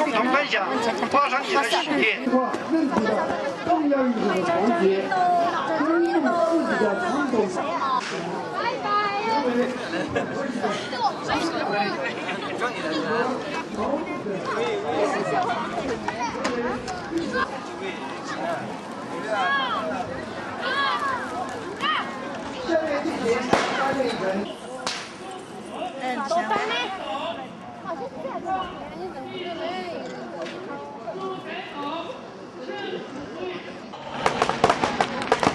共同分享花山节的喜悦。认识到重要意义的团结，尊重自己的传统。下面进行三人。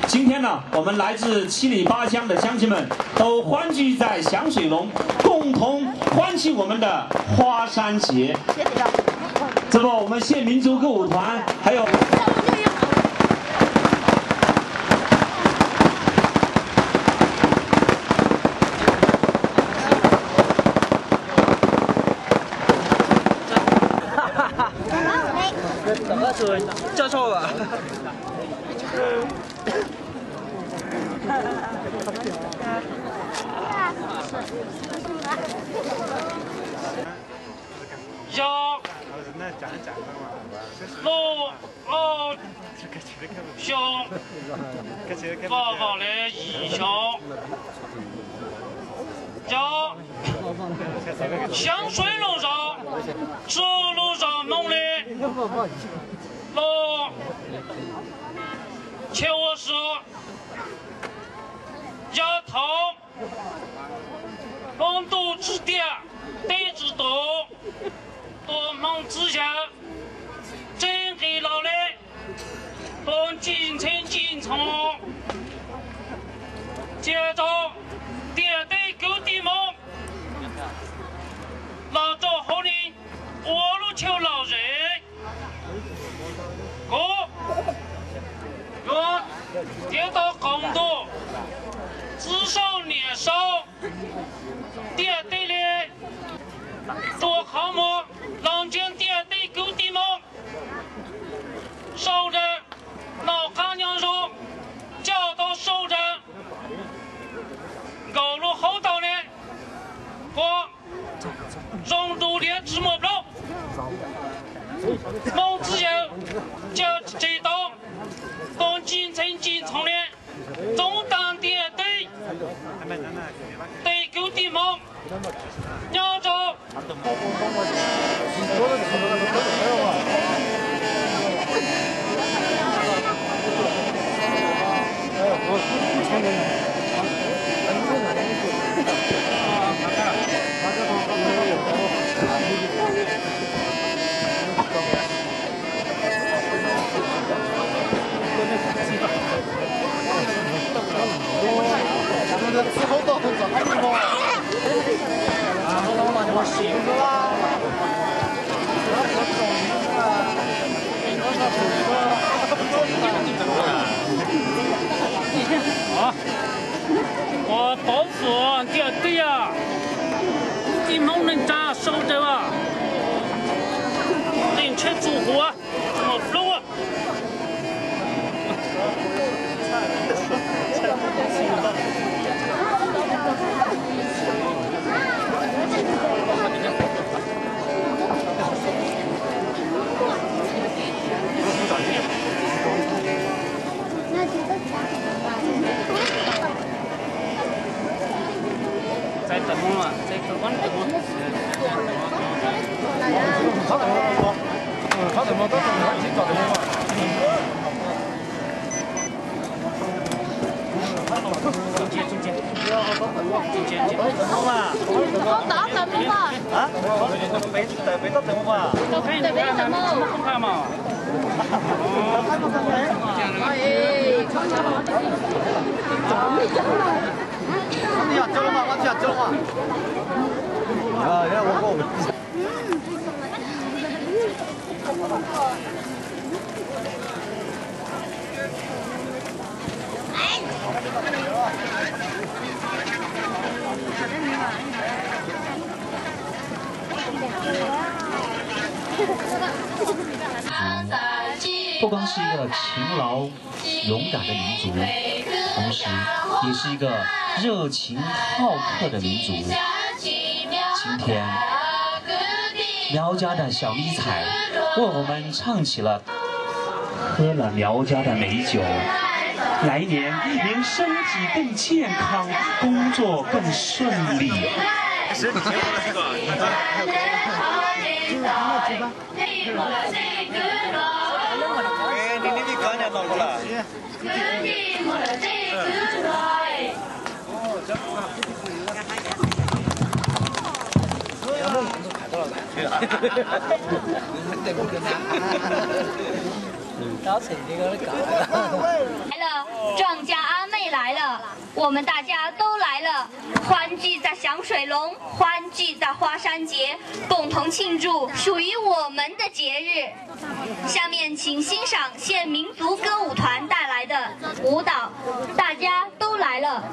今天呢，我们来自七里八乡的乡亲们都欢聚在响水隆，共同欢庆我们的花山节。这不，我们县民族歌舞团还有 Yog lub ob xyoo, vos vos li yim xyoo, yog xyoob suav lug zos, txug lug zos Hmoob li lub chaw ua si. Yog thaum lub ntuj tsi tiaj, teb tsi tus, tus Hmoob txiv xyaw tseeb nqis los li, tus ncig ntxhee ncig ntxhoo, cia rau ntiaj teb kwv tij Hmoob los rau hauv ni ua lub chaw lom zem. Kuv yuav thiab tau qaum ntuj txiv saub niam saub ntiaj teb li, rua qhov muag los ntsia ntiaj teb kwv tij Hmoob sau daws, noj qab nyob zoo, coj tau sau daws nkaus lub hauv tau ne, ua zoo ntu liab tsi muaj plaub. Hmoob txiv yawg coj tsis tau, tus ncig ntxhee ncig ntxhoo ne, txoov tag ntiaj teb, tej kwv tij Hmoob nyob rau Ua pov fwm ntiaj teb, tij Hmoob neej tsa sau daws, tej ntshiab txuj huv muaj plaub. Xiv Hmoob 不光是一个勤劳勇敢的民族，同时也是一个热情好客的民族。今天，苗家的小迷彩为我们唱起了《喝了苗家的美酒》，来年您身体更健康，工作更顺利。 来了，庄稼阿妹来了，我们大家都来了，欢聚在响水龙，欢聚在花山节，共同庆祝属于我们的节日。下面请欣赏现民族歌舞团带来的舞蹈，大家都来了。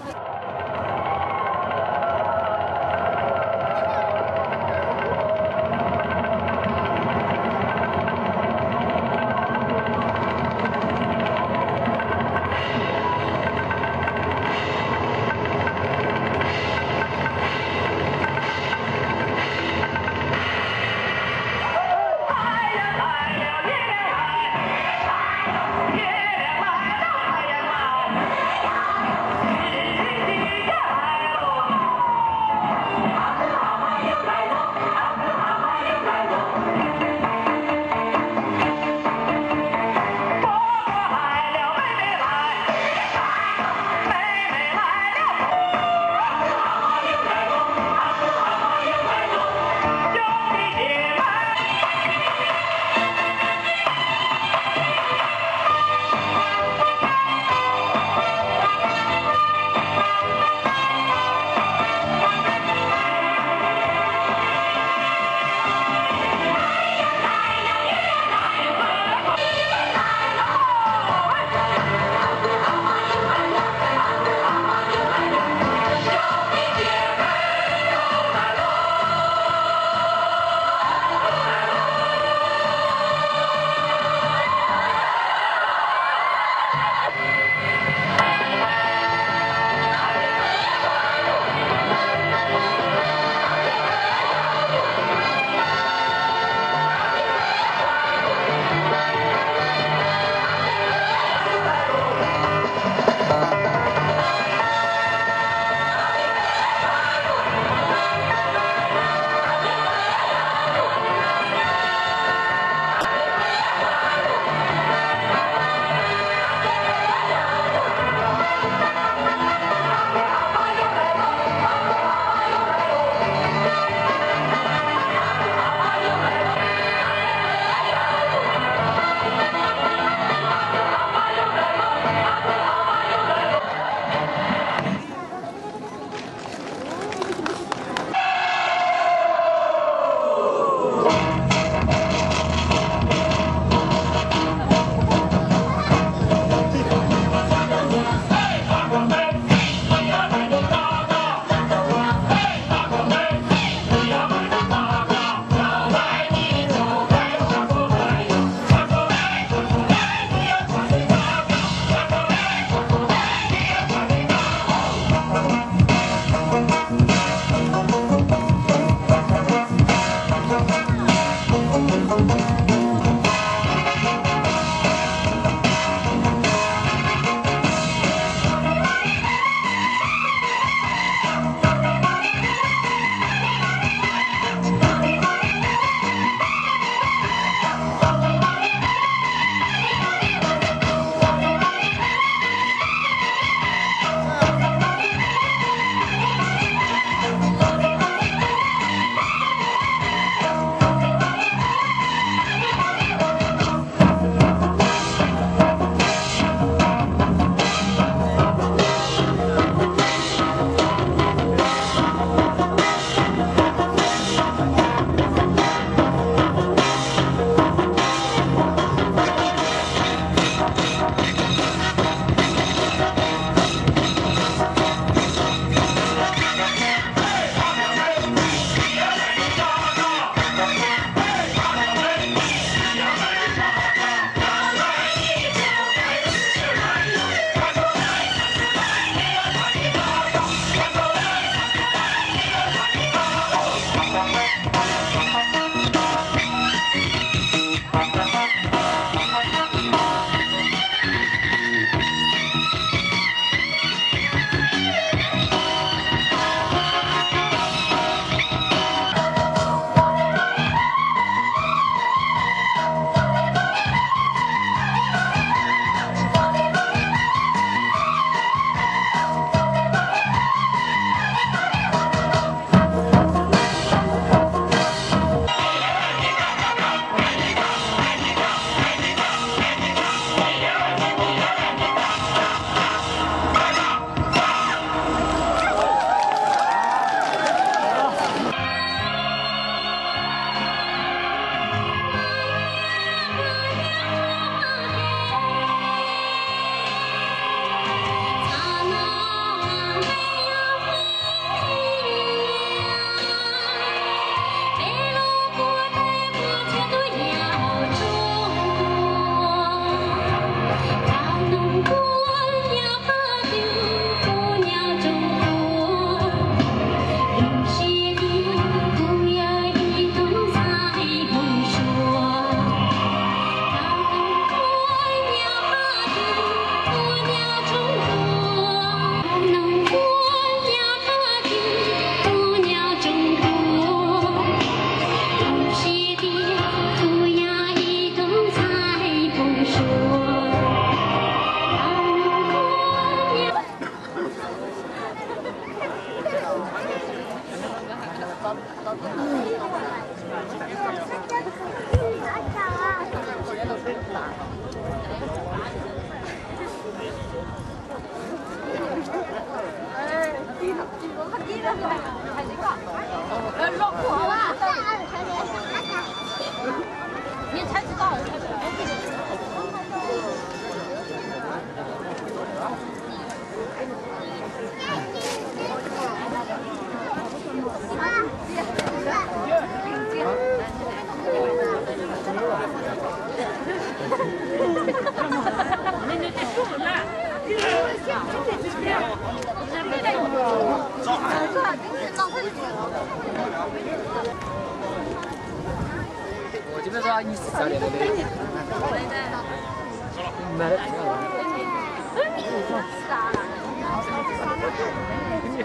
我这边说你是教练的，没得。